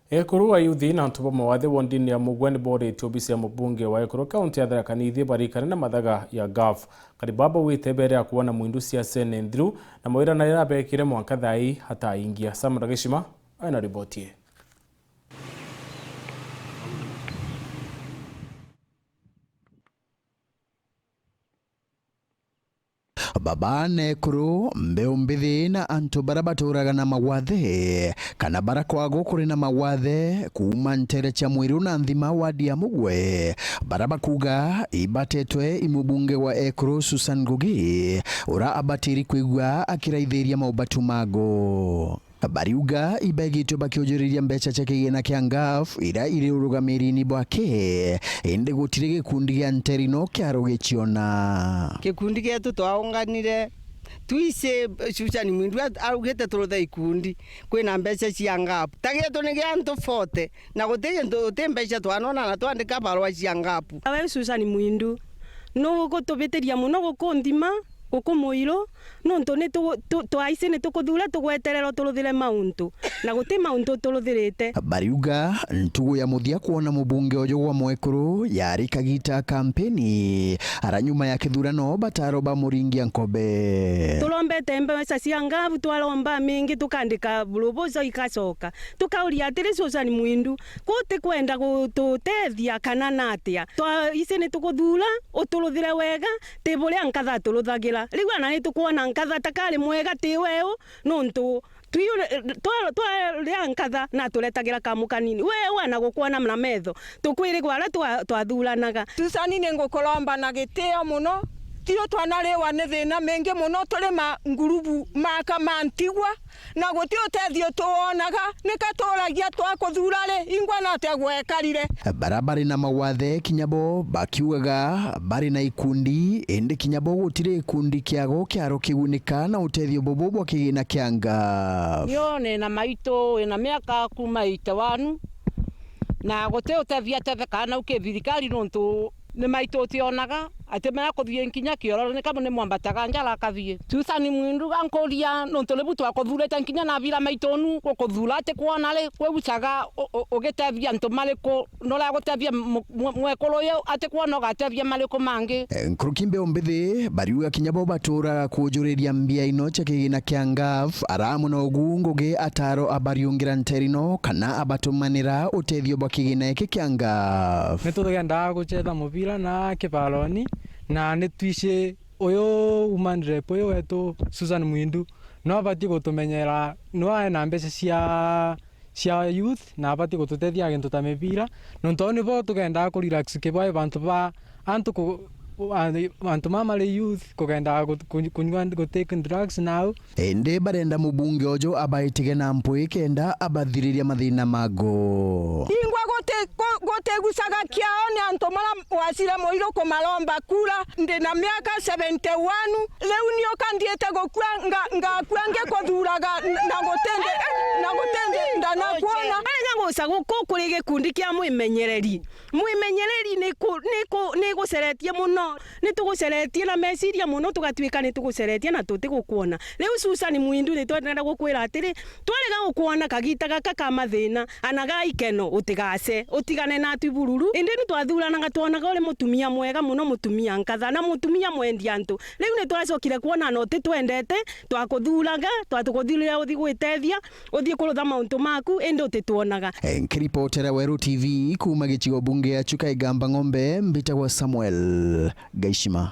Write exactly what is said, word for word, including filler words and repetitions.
Ekuru, ayuthi na antu ba mawathe wondini ya Mugwe ni booritie obisi ya mubunge wa Ekuru, kaunti ya Tharaka Nithi, barikane na mathaga ya Ngaf. Kari baba wite mbere ya kuona mwindu siasene nthiru, na mawira na ira abekire mwanka thaa ii ataingia. Sam Ndagishima aina riboti ii. Baba na ekuru, mbeu mbithi na antu bara baturaga na mawathe, kana bara kwago kuri na mawathe, kuuma ntere cia Mwiru na nthima wadi ya Mugwe, bara bakuga ibatetwe i mubunge wa ekuru Susan Ngugi, ura abatiri kwigua akiraithiria maubatu mago. Bariuga ibegitwe bakiujuriria mbeca cia kigina kia Ngaf iria iri urugamirini bwake, indi gutiri gikundi gia nterino kiarugiciona. Gikundi gietu twaunganire, twisi Susan Mwindu at-, augite turuthe ikundi, kwina mbeca cia Ngaf. Ta gietu ni gia antu forty, na guti gintu, guti mbeca twanona na twandika barua cia Ngaf. Awe Susan Mwindu, nugutubitiria muno gukunthima, guku Muiru, nontu ni tu-, tu-, twaici ni tukuthura tugweterera uturuthire mauntu, na guti mauntu uturuthirite. Bariuga ntugu ya muthia kwona mubunge uju gwa mwekuru yari kagita kampeni, ara nyuma ya kithurano bataro bamuringia nkobe. Turombete mbeca cia Ngaf, twaromba mingi, tukandika proposal igacoka. Tukauria atiri, Susan Mwindu, ku utikwenda gututethia kana natia? Twa-, ici ni tukuthura, uturuthire wega, ti buria Nkatha aturuthagira. Riu ana ni tukwona Nkatha ta kari mwega, ti weu, nontu twi-, twa-, twaria Nkatha na aturetagira kamu kanini. Weu ana gukwona na metho, tukwirigwa aria twa-, twathuranaga. Susan, ni ngukuromba na gitio muno, ti utwanariwa ni thina mingi muno, turi ma ngurubu maka ma ntigwa, na guti utethio tuwonaga, nika turagia twakuthura ri, ingwa natia gwekarire? Bara bari na mawathe kinya bo bakiugaga bari na ikundi, indi kinya bo gutiri ikundi kiago kiaro kigunika na utethio bubu bwa kigina kia Ngaf. Nio ni na maitu, ina miaka kuma eighty one, na guti utethia atethekaga nau ki thirikari, nontu ni maitu utionaga. Ati mea kuthii nkinya kioro, ni kamu ni mwambataga njara akathii. Susan Mwindu, gankuria, nontu nibu twakuthurite nkinya na abira maitu nu, gukuthura ati kwona ri, kwibucaga u-, u-, ugitethia antu mariku, nuria gutethia mu-, mu-, mwekuru uyu, ati kwona ugatethia mariku mangi? Nkuruki mbeu mbithi, bariuga kinya bo baturaga kujuriria mbia ino cia kigina kia Ngaf, ara amwe na ugu Ngugi ataro abariungira nterino kana abatumanira utethio bwa kigina iki kia Ngaf. Ni tugendaga gucetha mubira na kibaroni, na ni twici uyu woman rep uyu wetu Susan Mwindu, no abati gutumenyera, no ae na mbeca cia, cia youth, na abati gututethia gintu ta mibira, nontu au nibo tugendaga ku relax kibwae bantu ba antu ku-, a-, antu mama mari youth kugendaga gu-, ku-, kunywa, gu take drugs now. Indi barenda mubunge uju abaitige na mpwi kenda abathiriria mathina mago. Ingwa guti-, gu-, gutigucaga kiao ni antu mara wacire Muiru kumaromba kura. Ndi na miaka seventy one, riu nioka ndiite gukua, nga-, ngakua ngikuthuraga, n-, na gutindi, na gutindi ndanakwona. Arega guca guku kuri gikundi kia mwimenyereri. Mwimenyereri ni ku-, ni ku-, ni guceretie muno. Ni tuguceretie na meciria muno, tugatuika ni tuguceretie na tutigukwona. Riu Susan Mwindu, ni twendere gukwira atiri, twarega gukwona kagita gaka ka mathina, ana ga ikeno, utigace, utigane natwi bururu. Indi ni twathuranaga twonaga uri mutumia mwega muno, mutumia nkatha, na mutumia mwendi antu. Riu ni twacokire kwona na utitwendete, twakuthuraga, twatukuthurire uthi gwitethia, uthii kurutha mauntu maku, indi utitwonaga. Nkiripotera Weru T V kuuma gicigo bunge ya Chuka Igamba Ng'ombe, mbitagwa Samuel Gaishima.